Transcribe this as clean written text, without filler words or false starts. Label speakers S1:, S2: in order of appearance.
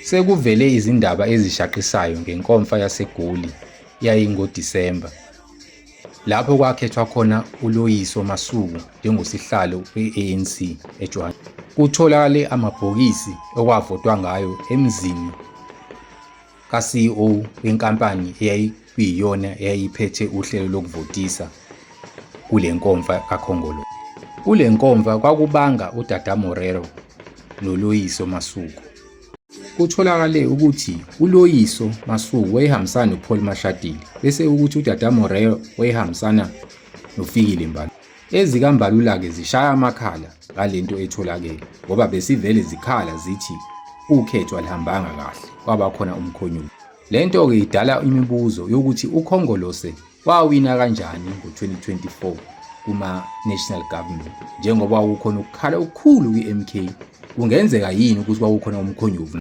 S1: Sekuvele izindaba ezishaqisayo ngenkomfa yaseGoli eyayingoDisemba, lapho kwakhethwa khona uLoyiso Masuku njengoSihlalo we-ANC eJohannesburg. Kutholakale amabhokisi okwavotwa ngayo emzini ka-CEO wenkampani eyayikuyiyona eyayiphethe uhlelo lokuvotisa kule nkomfa kaKhongolose. Kule nkomfa kwakubanga uDada Morero noLoyiso Masuku. Kutholakale ukuthi uLoyiso Masuku wayehambisana noPaul Mashatile bese ukuthi uDada Morero wayehambisana noFikile Mbalula. EzikaMbalula-ke zishaya amakhala ngale nto etholakele ngoba besivele zikhala zithi ukhetho alihambanga kahle kwaba khona umkhonyovu. Le nto-ke idala imibuzo yokuthi uKhongolose wawina kanjani ngo-2024 kuma-national government njengoba kwakukhona ukukhala okukhulu kwi-MK. Kungenzeka yini ukuthi kwakukhona umkhonyovu?